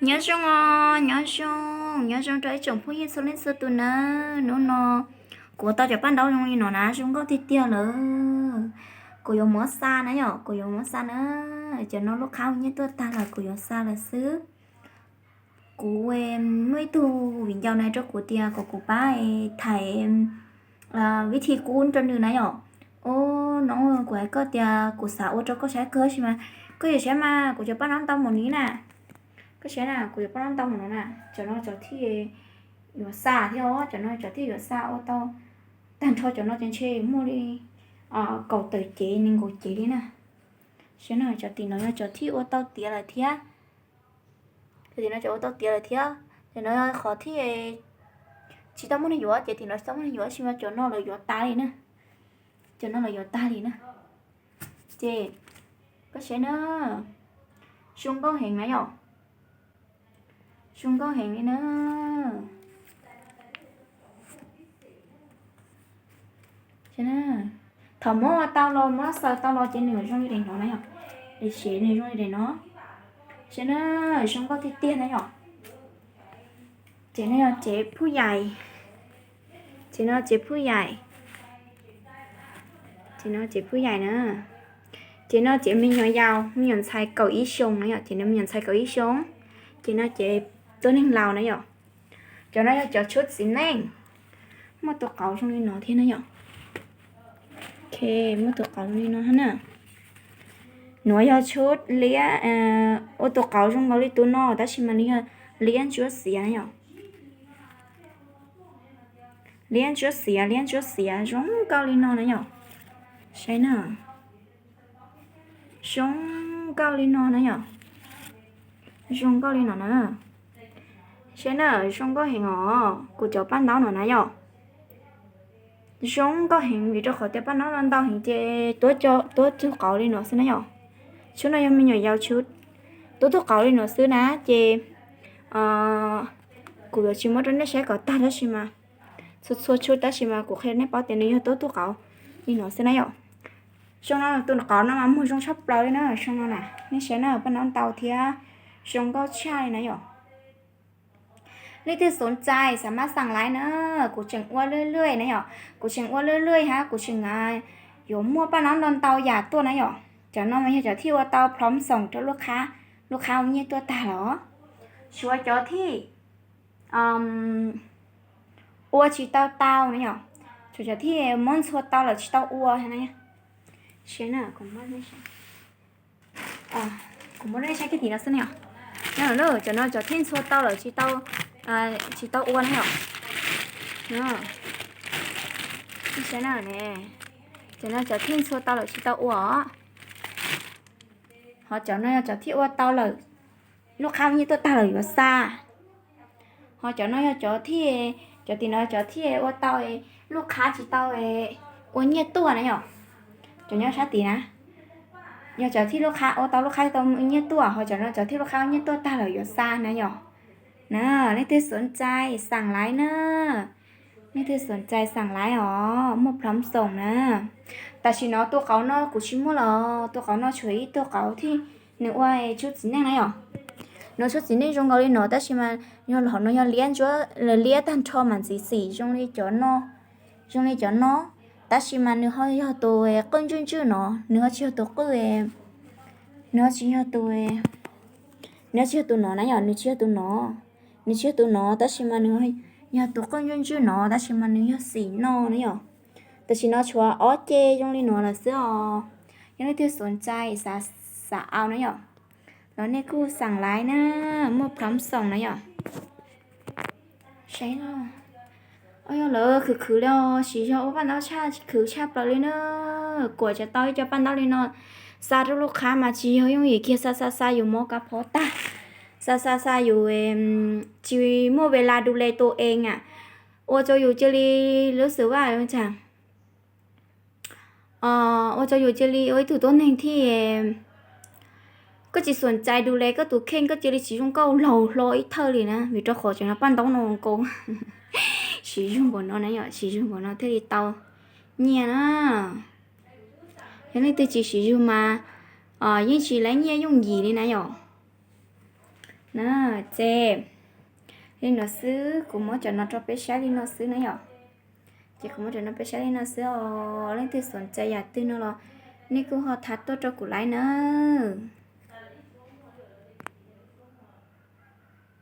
Nyob zoo os, nyob zoo, nyob zoo rau ib tsoom phooj ywg txhua leej txhua tus na. Hnub no kuv ua tau cov paj ntaub zoo li no na, zoo nkauj tiag tiag lawm. Kuv yuav muab xa na yom, kuv yuav muab xa na. Cov no lub qhab nyiaj tuaj tag lawm, kuv yuav xa lawm xwb. Kuv muaj ib tug viv ncaus na rau kuv tias kom kuv pab thaiv vib thi kub rau nws na yom. Ub, no kuv hais koj tias kuv xav ua rau koj saib kawg sis mas koj yuav saib mas kuv cov paj ntaub ntau npaum li na. Koj saib na, kuv cov paj ntaub ntau npaum no na, cov no cov thiaj yuav xa thiab os, cov no cov thiaj yuav xa ua tau tag nrho cov no ces ntshe muaj li kaum tawm cev nees nkaum cev li na. Saib na, cov tim no yog cov thiaj ua tau tiav lawm thiab. Cov tim no cov ua tau tiav lawm thiab, cov no qhov thiaj tsis tau muaj neeg yuav, ces tim no tsis tau muaj neeg yuav sis mas cov no lawv yuav tas li na. Cov no lawv yuav tag li na. Ces koj saib na, zoo nkauj heev na yom. Zoo nkauj heev li na. Thaum muab ua tau los, muab xaws tau los ces nws zoo li daim no na yom. Daim sev nws zoo li daim no. Saib na, zoo nkauj tiag tiag na yom. Ces no yog tsev phuj yaim. Ces no tsev phuj yaim. Ces no tsev phuj yaim na. Ces no tsev me nyuam yaus, me nyuam ntxhais kaum ib xyoos na yom, ces no me nyuam ntxhais kaum ib xyoos. Ces no ces tuab neeg laus na yom. Cov no yog cov tshuab txiv neej. Muaj tus qauv zoo li no thiab na yom. Muaj tus qauv zoo li no na. Nuav yog tshuab liab, ua tus qauv zoo nkaus li tus no tab sis mas nws yog liab ntsuab xiav na yom. Liab ntsuab xiav, liab ntsuab xiav zoo nkauj li no na yom. Saib na. Zoo nkauj li no na yom. Zoo nkauj li no na. Saib na, zoo nkauj heev os, kuv cov paj ntaub no na yom. Zoo nkauj heev vim rau qhov tias paj ntaub no ntau heev ces tuab tug qauv li no xwb na yom. Tshuab no yog me nyuam yaus tshuab, tuab tug qauv li no xwb na ces kuv yuav tsis muab rau nej saib kom tag tab sis mas txhua txhua tshuab tab sis mas kuv qhia nej paub tias nws yog tuab tug qauv li no xwb na yom. Zoo no tus qauv no mas muag zoo tshaj plaws li na, zoo no na, nej saib na paj ntaub ntau thiab zoo nkauj tshaj li na yom. Leej twg xoom txais xav mab xaam laiv na, kuv tseem ua lwj lwj na yom, kuv tseem ua lwj lwj hab kuv tseem yuav muaj paj ntaub ntau ntau yam tuaj na yom. Cov no mas yog cov thiaj ua tau plhov xoom rau lub qhab, lub qhab ua nyiaj tuaj tag los, tshuav cov thiaj ua tsis tau tau na yom, tshuav cov thiaj muab ntxhua tau lawm tsis tau ua na. Kuv muab rau nej saib kiag tim no xwb na yom. Cov no cov thiaj ntxhua tau lawm tsis tau, tsis tau ua na yom. Cov no cov thiaj ntxhua tau lawm tsis tau ua os. Ho cov no yog cov thiaj ua tau lawm, lub qhab nyiaj tuaj tag lawm yuav xa. Ho cov no yog cov thiaj, cov tim no cov thiaj ua tau, lub qhab tsis tau ua nyiaj tuaj na yom. Cov nyob sab tid na, yog cov thiaj lub qhab ua tau, lub qhab tsis tau ua nyiaj tuaj, ho cov no cov thiaj lub qhab ua nyiaj tuaj tag lawm yuav xa na yom. Na, leej twg xoom txais xaam laiv na, leej twg xoom txais xaam laiv os, muaj plhov xoom na. Tam sim no tus qauv no kuv tsis muaj los, tus qauv no tshuav ib tug qauv thiaj nws ua tshuab txiv neej na yom. Nws tshuab txiv neej zoo nkaus li no tab sis mas yog los no yog liab ntsuab, liab tag nrho mas ntxim xim zoo li cov no, zoo li cov no, tab sis mas nws ho yog tus qwj ntswj ntswj no, nws ho tsis yog tus qwj, nws ho tsis yog tus, nws ho tsis yog tus no na yom, nws tsis yog tus no, nws tsis yog tus no tab sis mas nws yog tus qwj ntswj ntswj no tab sis mas nws yog xim no na yom. Tam sim no tshuav ob ce zoo li no lawm xwb os. Yog leej twg xoom txais xav, xav au na yom, los nej kuj xaam laiv na, muaj plhov xoom na yom. Saib, yog lawv khwv khwv li os, siv zog ua paj ntaub tshaj khwv tshaj plaws li na. Kuam tsis tau ib co paj ntaub li no, xa rau lub qhab mas tsis yog yooj yim kiag, xa xa xa yus mob kav phob tag, xa xa xa yus tsis muaj ves las du le tus ees a, ua rau yus cia li lub xwm vaj ua rau yus cia li ua ib tug tuab neeg thiab koj tsis xoom txais du le koj tus kheej, koj cia li tsis zoo nkauj laug hlo ib thawj li na, vim rau qhov tseem no paj ntaub no nkaus. Siv zog npaum no na yom, siv zog npaum no thiaj li tau nyiaj na. Yog leej twg tsis siv zog mas yeej tsis tau nyiaj yooj yim li na yom. Na, ces li no xwb, kuv muab cov no rau peb saib li no xwb na yom. Ces kuv muab cov no peb saib li no xwb os. Leej twg xav txais yam twg no los nej kuj ho tham tuaj rau kuv laiv nawb.